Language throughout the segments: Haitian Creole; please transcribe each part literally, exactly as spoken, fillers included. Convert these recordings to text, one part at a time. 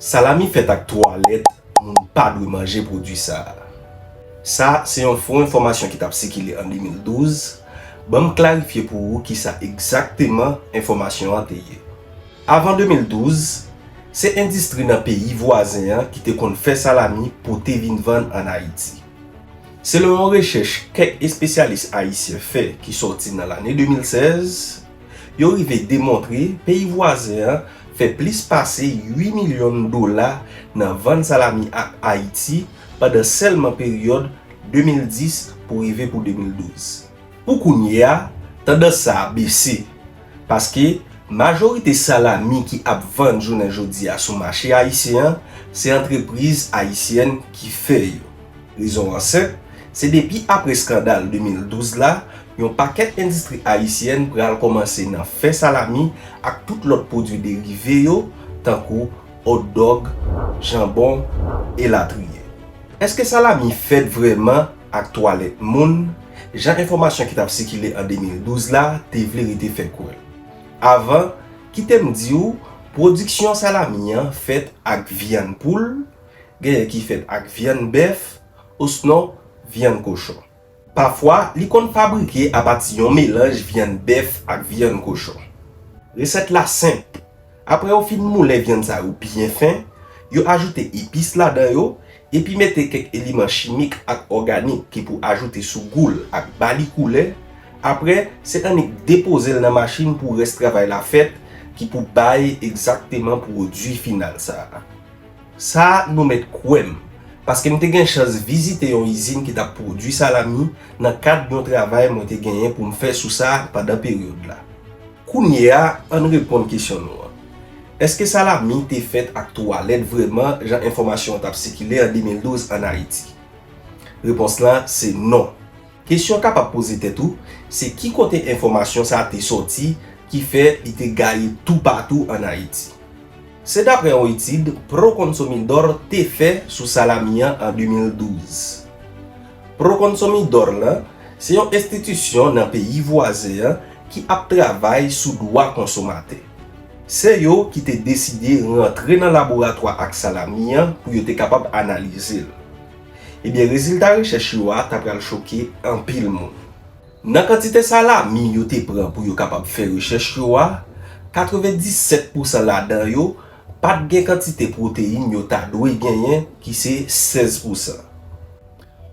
Salami fèt ak twalèt, moun pa dwe manje pwodui sa a. Sa se yon fo enfòmasyon ki t ap sikile an de mil douz. Ban m klarifye pou ou kisa egzakteman enfòmasyon an te ye. Avan de mil douz, se endistri nan peyi vwazen an ki te konn fè salami pote vin vann ann Ayiti. Selon yon rechèch kèk espesyalis ayisyen fè ki sòti nan lane de mil sèz, yo rive demontre peyi vwazen an fè plis pase uit milyon dola nan vann salami ak Ayiti pandan sèlman peryòd de mil dis pou rive pou de mil douz. Pou kounye a, tandans sa a bese, paske majorite salami ki ap vann jounen jodi a sou mache ayisyen an, se antrepriz ayisyèn ki fè yo. Rezon an senp, se depi apre eskandal de mil douz la, yon pakèt endistri ayisyèn pral kòmanse nan fè salami ak tout lòt pwodui derive yo, tankou hot dog, janbon, elatriye. Èske salami fèt vrèman ak twalèt moun, jan enfòmasyon ki t ap sikile an de mil douz la te vle rete fè kwè? Avan, kite m di w, pwodiksyon salami an fèt ak vyann poul, genyen ki fèt ak vyann bèf, osnon vyann kochon. Pafwa, li konn fabrike apati yon melanj vyann bèf ak vyann kochon. Resèt la senp. Apre yo fin moulen vyann sa yo byen fen, yo ajoute epis ladan yo, epi mete kèk eleman chimik ak òganik ki pou ajoute sou gou l ak ba li koulè. Apre, se annik depoze l nan machin pou rès travay la fèt, ki pou bay egzakteman pwodui final sa a. Sa a nou mèt kwè m, paske m te gen chans vizite yon izin ki t ap pwodui salami nan kad yon travay mwen te genyen pou m fè sou sa pandan peryòd la. Kounye a, ann reponn kesyon nou an. Èske salami te fèt ak twalèt vrèman, jan enfòmasyon an t ap sikile an de mil douz ann Ayiti? Repons lan se non. Kesyon w kapab poze tèt ou, se ki kote enfòmasyon sa a te sòti ki fè li te gaye toupatou ann Ayiti? Se daprè yon etid Proconsumidor te fè sou salami an an de mil douz. Proconsumidor lan se yon enstitisyon nan peyi vwazen an ki ap travay sou dwa konsomatè. Se yo ki te deside rantre nan laboratwa ak salami an pou yo te kapab analize l. Ebyen, rezilta rechèch yo a ta pral choke anpil moun. Nan kantite salami yo te pran pou yo kapab fè rechèch yo a, katrevenndisèt pousan ladan yo pa t gen kantite pwoteyin yo ta dwe genyen, ki se sèz pousan.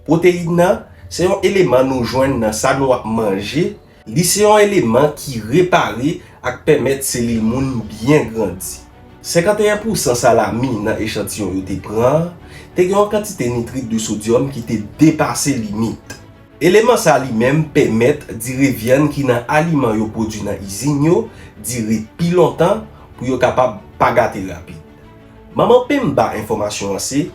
Pwoteyin nan se yon eleman nou jwenn nan sa nou ap manje. Li se yon eleman ki repare ak pèmèt selil moun byen grandi. Senkanteyen pousan salami nan echantiyon yo te pran an te gen yon kantite nitrit de sodyòm ki te depase limit. Eleman sa a li menm pèmèt dire vyann ki nan aliman yo pwodui nan izin yo dire pi lontan pou yo kapab pa gate rapid. Manman pen m ba enfòmasyon an se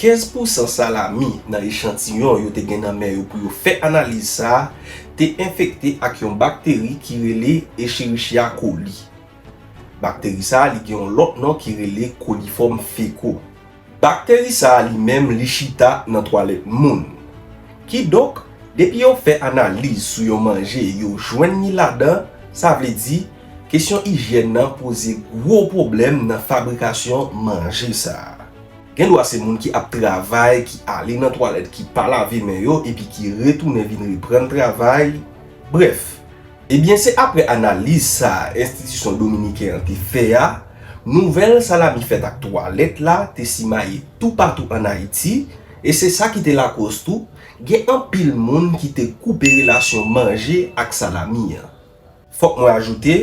kenz pousan salami nan echantiyon yo te gen nan men yo pou yo fè analiz sa a te enfekte ak yon bakteri ki rele Escherichia coli. Bakteri sa a li gen yon lòt non ki rele koliform feko. Bakteri sa a li menm li chita nan twalèt moun. Kidonk, depi yo fè analiz sou yon manje yo jwenn li ladan, sa vle di kesyon ijyèn nan poze gwo pwoblèm nan fabrikasyon manje sa a. Gen dwa se moun ki ap travay ki ale nan twalèt ki pa lave men yo epi ki retounen vin reprann travay. Brèf, ebyen se aprè analiz sa a enstitisyon dominiken an te fè a, nouvèl salami fèt ak twalèt la te simaye toupatou ann Ayiti, e se sa ki te lakòz tou gen anpil moun ki te koupe relasyon manje ak salami an. Fòk mwen ajoute,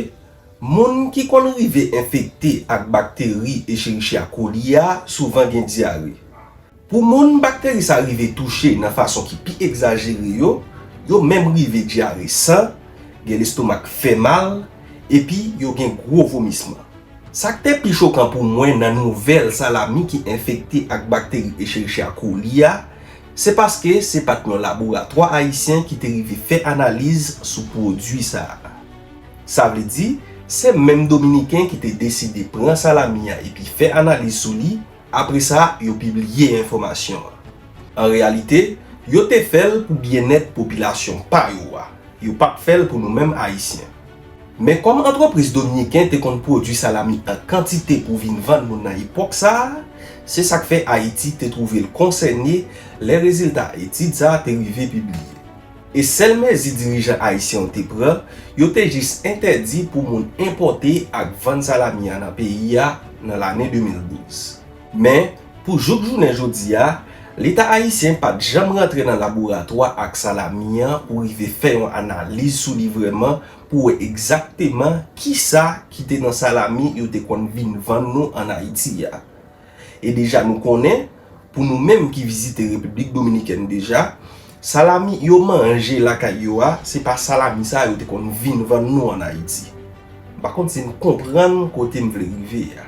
moun ki konn rive enfekte ak bakteri Escherichia coli a souvan gen dyare. Pou moun bakteri sa rive touche nan fason ki pi egzajere yo, yo menm rive dyare san, gen lestomak fè mal, epi yo gen gwo vomisman. Sa k te pi chokan pou mwen nan nouvèl salami ki enfekte ak bakteri Escherichia coli a, se paske se pa t yon laboratwa ayisyen ki te rive fè analiz sou pwodui sa a. Sa vle di, se menm Dominiken ki te deside pran salami an epi fè analiz sou li, apre sa, yo pibliye enfòmasyon an. An reyalite, yo te fè l pou byennèt popilasyon pa yo a, yo pa t fè l pou nou menm Ayisyen. Men kòm antrepriz dominiken te konn pwodui salami an kantite pou vin vann moun nan epòk sa a, se sa k fè Ayiti te twouve l konsène lè rezilta etid sa a te rive pibliye. E sèl mezi dirijan ayisyen yo te pran, yo te jis entèdi pou moun enpòte ak vann salami a nan peyi a nan lane de mil douz. Men, pou jouk jounen jodi a, Leta ayisyen pa t janm rantre nan laboratwa ak salami an pou rive fè yon analiz sou li vrèman pou wè egzakteman kisa ki te nan salami yo te konn vin vann nou ann Ayiti a. E deja nou konnen, pou nou menm ki vizite Repiblik Dominikèn deja, salami yo manje lakay yo a, se pa salami sa yo te konn vin vann nou ann Ayiti. M pa konn si n konprann kote m vle rive a.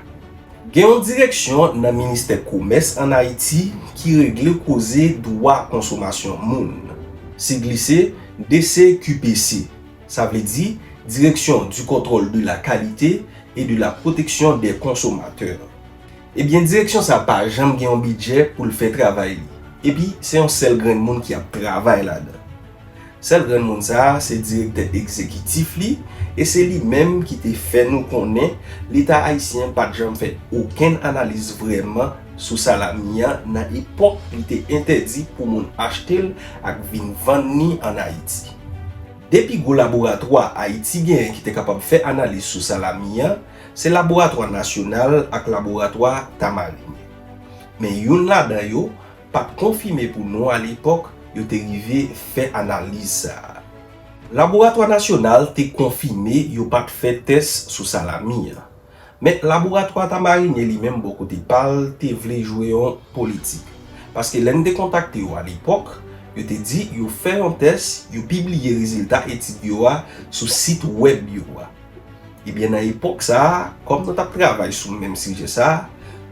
Gen yon direksyon nan Ministè Komès ann Ayiti ki regle koze dwa konsomasyon moun. Sig li se D C Q P C, sa vle di Direction du Contrôle de la Qualité et de la Protection des Consommateurs. Ebyen, direksyon sa pa janm gen yon bidjè pou l fè travay li. Epi, se yon sèl grenn moun ki ap travay ladan. Sèl grenn moun sa a, se direktè egzekitif li, e se li menm ki te fè nou konnen Leta ayisyen pa t janm fè okenn analiz vrèman sou salami an nan epòk li te entèdi pou moun achte l ak vin vann ni ann Ayiti. De pi gwo laboratwa Ayiti genyen ki te kapab fè analiz sou salami an, se Laboratwa Nasyonal ak Laboratwa Tamarine. Men youn ladan yo pa t konfime pou nou alepòk yo te rive fè analiz sa a. Laboratwa Nasyonal te konfime yo pa t fè tès sou salami an. Men laboratwa Tamarine li menm bò kote pa l te vle jwe yon politik. Paske lè n te kontakte yo alepòk, yo te di yo fè yon tès, yo pibliye rezilta etid yo a sou sit wèb yo a. Ebyen, nan epòk sa a, kòm nou t ap travay sou menm sijè sa a,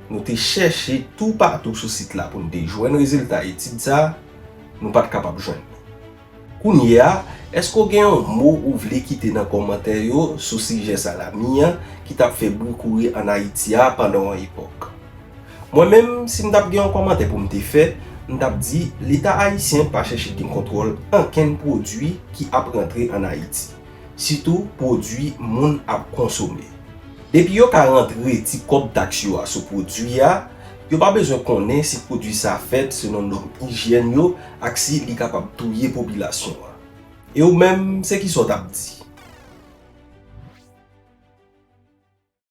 nou te chèche toupatou sou sit la pou n te jwenn rezilta etid sa a, nou pa t kapab jwenn li. Kounye a, èske w gen yon mo ou vle kite nan kòmantè yo sou sijè salami an ki t ap fè bri kouri ann Ayiti a pandan yon epòk? Mwen menm, si m t ap gen yon kòmantè pou m te fè, m t ap di Leta ayisyen pa chèche gen kontwòl ankenn pwodui ki ap rantre ann Ayiti, sitou pwodui moun ap konsome. Depi yo ka rantre ti kòb taks yo a sou pwodui a, yo pa bezwen konnen si pwodui sa fèt selon nòm ijyèn yo ak si li kapab touye popilasyon an. E ou menm, se kisa w t ap di?